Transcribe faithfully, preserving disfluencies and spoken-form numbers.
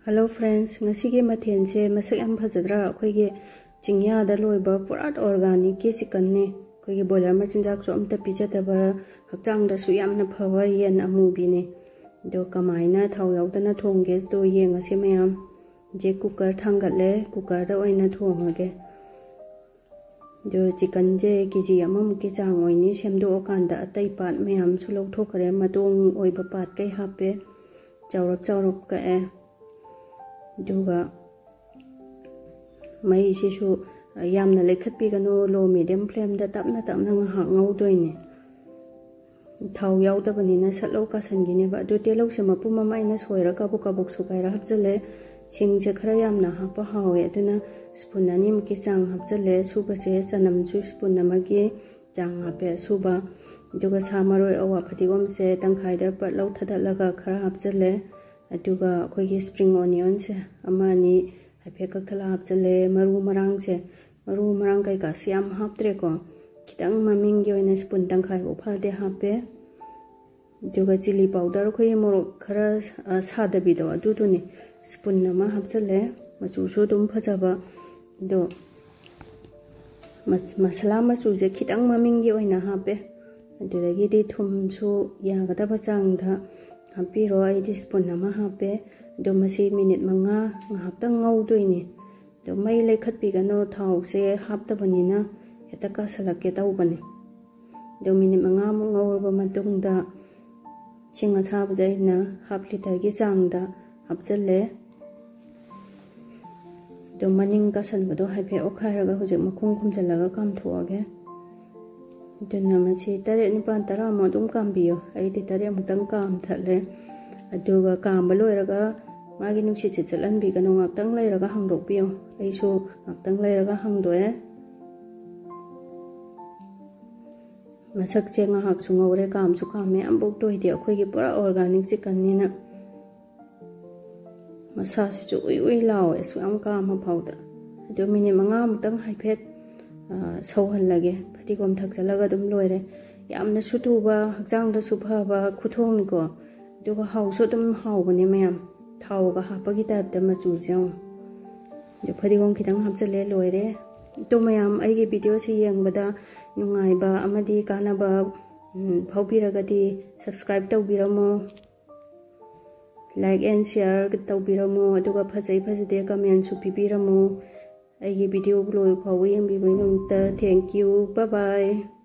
Hello friends, ꯉꯁꯤꯒꯤ ꯃꯊꯦꯜꯁꯦ ꯃꯁꯛ ꯌꯥꯝ ꯐꯖꯗ꯭ꯔꯥ? ꯑꯩꯈꯣꯏꯒꯤ ꯆꯤꯡꯌꯥꯗ ꯂꯣꯏꯕ ꯄꯨꯔꯥ organicꯀꯤ chickenꯅꯦ꯫ ꯑꯩꯈꯣꯏꯒꯤ broiler ꯃꯆꯤꯟꯖꯥꯛꯁꯨ ꯑꯝꯇ ꯄꯤꯖꯗꯕ, ꯍꯛꯆꯥꯡꯗꯁꯨ ꯌꯥꯝꯅ ꯐꯕ ꯌꯦꯟ ꯑꯃꯨꯕꯤꯅꯦ꯫ ꯑꯗꯣ ꯀꯃꯥꯏꯅ ꯊꯥꯎ ꯌꯥꯎꯗꯅ ꯊꯣꯡꯒꯦꯗꯣ ꯌꯦꯡꯉꯁꯤ ꯃꯌꯥꯝ꯫ ꯍꯧꯖꯤꯛ cooker ꯊꯥꯡꯒꯠꯂꯦ, cookerꯗ ꯑꯣꯏꯅ ꯊꯣꯡꯉꯒꯦ꯫ ꯑꯗꯣ chickenꯁꯦ KG ꯑꯃꯃꯨꯛꯀꯤ ꯆꯥꯡ ꯑꯣꯏꯅꯤ꯫ ꯁꯦꯝꯗꯣꯛꯑꯀꯥꯟꯗ ꯑꯇꯩ part ꯃꯌꯥꯝꯁꯨ ꯂꯧꯊꯣꯛꯈ꯭ꯔꯦ, ꯃꯇꯣꯡ ꯑꯣꯏꯕ part ꯀꯩ ꯍꯥꯞꯄꯦ꯫ ꯆꯥꯎꯔꯞ ꯆꯥꯎꯔꯞ ꯀꯛꯑꯦ꯫ ꯑꯗꯨꯒ ꯃꯩꯁꯤꯁꯨ ꯌꯥꯝꯅ ꯂꯩꯈꯠꯄꯤꯒꯅꯨ, low medium flameꯗ ꯇꯞꯅ ꯇꯞꯅ ꯉꯥꯏꯍꯥꯛ ꯉꯧꯗꯣꯏꯅꯦ꯫ ꯊꯥꯎ ꯌꯥꯎꯗꯕꯅꯤꯅ ꯁꯠ ꯂꯧ ꯀꯥꯁꯟꯈꯤꯅꯦꯕ꯫ ꯑꯗꯨ ꯇꯤꯜꯍꯧꯁꯦ ꯃꯄꯨꯝ ꯑꯃ ꯑꯩꯅ ꯁꯣꯏꯔ ꯀꯥꯕꯨꯛ ꯀꯥꯕꯨꯛ ꯁꯨꯒꯥꯏꯔ ꯍꯥꯞꯆꯜꯂꯦ꯫ ꯁꯤꯡꯁꯦ ꯈꯔ ꯌꯥꯝꯅ ꯍꯥꯞꯄ ꯍꯥꯎꯋꯦ, ꯑꯗꯨꯅ spoon ꯑꯅꯤꯃꯨꯛꯀꯤ ꯆꯥꯡ ꯍꯥꯞꯆꯜꯂꯦ꯫ ꯑꯁꯨꯕꯁꯦ ꯆꯅꯝꯁꯨ spoon ꯑꯃꯒꯤ ꯆꯥꯡ ꯍꯥꯞꯄꯦ, ꯑꯁꯨꯕ꯫ ꯑꯗꯨꯒ ꯁꯥ ꯃꯔꯣꯏ, ꯑꯋꯥ ꯐꯗꯤꯒꯣꯝꯁꯦ ꯇꯪꯈꯥꯏꯗ ꯄꯠ ꯂꯧ ꯊꯥꯗꯠꯂꯒ ꯈꯔ ꯍꯥꯞꯆꯜꯂꯦ꯫ ꯑꯗꯨꯒ ꯑꯩꯈꯣꯏꯒꯤ spring onionꯁꯦ ꯑꯃ ꯑꯅꯤ ꯍꯥꯏꯐꯦꯠ ꯀꯛꯊꯠꯂ ꯍꯥꯞꯆꯜꯂꯦ꯫ ꯃꯔꯨ ꯃꯔꯥꯡꯁꯦ, ꯃꯔꯨ ꯃꯔꯥꯡ ꯀꯩꯀꯥꯁꯦ ꯌꯥꯝ ꯍꯥꯞꯇ꯭ꯔꯦꯀꯣ, ꯈꯤꯇꯪ ꯃꯃꯤꯡꯒꯤ ꯑꯣꯏꯅ spoon ꯇꯪꯈꯥꯏꯐꯥꯎ ꯐꯥꯗꯦ ꯍꯥꯞꯄꯦ꯫ ꯑꯗꯨꯒ chilli powder, ꯑꯩꯈꯣꯏꯒꯤ ꯃꯣꯔꯣꯛ ꯈꯔ, ꯑ, ꯁꯥꯗꯕꯤꯗꯣ, ꯑꯗꯨꯗꯨꯅꯦ spoon ꯑꯃ ꯍꯥꯞꯆꯜꯂꯦ꯫ ꯃꯆꯨꯁꯨ ꯑꯗꯨꯝ ꯐꯖꯕ꯫ ꯑꯗꯣ ꯃꯁ-, ꯃꯁꯥꯂꯥ ꯃꯆꯨꯁꯦ ꯈꯤꯇꯪ ꯃꯃꯤꯡꯒꯤ ꯑꯣꯏꯅ ꯍꯥꯞꯄꯦ꯫ ꯑꯗꯨꯗꯒꯤꯗꯤ ꯊꯨꯝꯁꯨ ꯌꯥꯒꯗꯕ ꯆꯥꯡꯗ ꯍꯥꯞꯄꯤꯔꯣ꯫ ꯑꯩꯗꯤ spoon ꯑꯃ ꯍꯥꯞꯄꯦ꯫ ꯑꯗꯣ ꯃꯁꯤ minute ꯃꯉꯥ ꯉꯥꯏꯍꯥꯛꯇꯪ ꯉꯧꯗꯣꯏꯅꯦ꯫ ꯑꯗꯣ ꯃꯩ ꯂꯩꯈꯠꯄꯤꯒꯅꯨ, ꯊꯥꯎꯁꯦ ꯍꯥꯞꯇꯕꯅꯤꯅ ꯍꯦꯛꯇ ꯀꯥꯁꯜꯂꯛꯀꯦ ꯇꯧꯕꯅꯦ꯫ ꯑꯗꯣ minute ꯃꯉꯥꯃꯨꯛ ꯉꯧꯔꯕ ꯃꯇꯨꯡꯗ ꯏꯁꯤꯡ ꯑꯁꯥꯕꯁꯦ ꯑꯩꯅ half litreꯒꯤ ꯆꯥꯡꯗ ꯍꯥꯞꯆꯜꯂꯦ꯫ ꯑꯗꯣ ꯃꯅꯤꯡ ꯀꯥꯁꯟꯕꯗꯣ ꯍꯥꯏꯐꯦꯠ ꯑꯣꯠꯈꯥꯏꯔꯒ ꯍꯧꯖꯤꯛ ꯃꯈꯨꯝ ꯈꯨꯝꯖꯤꯜꯂꯒ ꯀꯥꯝꯊꯣꯛꯑꯒꯦ꯫ ꯑꯗꯨꯅ ꯃꯁꯤ ꯇꯔꯦꯠ, ꯅꯤꯄꯥꯜ, ꯇꯔꯥꯃꯨꯛ ꯑꯗꯨꯝ ꯀꯥꯝꯕꯤꯌꯣ꯫ ꯑꯩꯗꯤ ꯇꯔꯦꯠꯃꯨꯛꯇꯪ ꯀꯥꯝꯊꯠꯂꯦ꯫ ꯑꯗꯨꯒ ꯀꯥꯝꯕ ꯂꯣꯏꯔꯒ ꯃꯥꯒꯤ ꯅꯨꯡꯁꯤꯠꯁꯦ ꯆꯠꯍꯟꯕꯤꯒꯅꯨ, ꯉꯥꯛꯇꯪ ꯂꯩꯔꯒ ꯍꯥꯡꯗꯣꯛꯄꯤꯌꯣ꯫ ꯑꯩꯁꯨ ꯉꯥꯛꯇꯪ ꯂꯩꯔꯒ ꯍꯥꯡꯗꯣꯛꯑꯦ꯫ ꯃꯁꯛꯁꯦ ꯉꯥꯏꯍꯥꯛꯁꯨ ꯉꯧꯔꯦ, ꯀꯥꯝꯁꯨ ꯀꯥꯝꯃꯦ꯫ ꯑꯝꯕꯣꯛꯇꯣꯏꯗꯤ ꯑꯩꯈꯣꯏꯒꯤ ꯄꯨꯔꯥ organic chickenꯅꯤꯅ ꯃꯁꯥꯁꯤꯁꯨ ꯎꯏ ꯎꯏ ꯂꯥꯎꯋꯦ, ꯑꯁꯨꯛ ꯌꯥꯝ ꯀꯥꯝꯃ ꯐꯥꯎꯗ꯫ ꯑꯗꯣ minute ꯃꯉꯥꯃꯨꯛꯇꯪ ꯍꯥꯏꯐꯦꯠ, ꯑ, ꯁꯧꯍꯜꯂꯒꯦ꯫ ꯐꯗꯤꯒꯣꯝ ꯊꯥꯛꯆꯜꯂꯒ ꯑꯗꯨꯝ ꯂꯣꯏꯔꯦ꯫ ꯌꯥꯝꯅꯁꯨ ꯊꯨꯕ, ꯍꯛꯆꯥꯡꯗꯁꯨ ꯐꯕ ꯈꯨꯊꯣꯡꯅꯤꯀꯣ꯫ ꯑꯗꯨꯒ ꯍꯥꯎꯁꯨ ꯑꯗꯨꯝ ꯍꯥꯎꯕꯅꯦ ꯃꯌꯥꯝ꯫ ꯊꯥꯎꯒ ꯍꯥꯞꯄꯒꯤ ꯇꯥꯏꯞꯇ ꯃꯆꯨꯁꯦ ꯌꯦꯡꯉꯣ꯫ ꯑꯗꯨ ꯐꯗꯤꯒꯣꯝ ꯈꯤꯇꯪ ꯍꯥꯞꯆꯜꯂꯦ, ꯂꯣꯏꯔꯦ꯫ ꯑꯗꯣ ꯃꯌꯥꯝ ꯑꯩꯒꯤ ꯚꯤꯗꯤꯑꯣꯁꯤ ꯌꯦꯡꯕꯗ ꯅꯨꯡꯉꯥꯏꯕ ꯑꯃꯗꯤ ꯀꯥꯟꯅꯕ, ꯎꯝ, ꯐꯥꯎꯕꯤꯔꯒꯗꯤ subscribe ꯇꯧꯕꯤꯔꯝꯃꯣ, like and share ꯇꯧꯕꯤꯔꯝꯃꯣ, ꯑꯗꯨꯒ ꯐꯖꯩ ꯐꯖꯗꯦ commentꯁꯨ ꯄꯤꯕꯤꯔꯝꯃꯣ꯫ ꯑꯩꯒꯤ ꯚꯤꯗꯤꯑꯣ ꯂꯣꯏꯕ ꯐꯥꯎꯕ ꯌꯦꯡꯕꯤꯕꯒꯤꯗꯃꯛꯇ thank you, bye bye꯫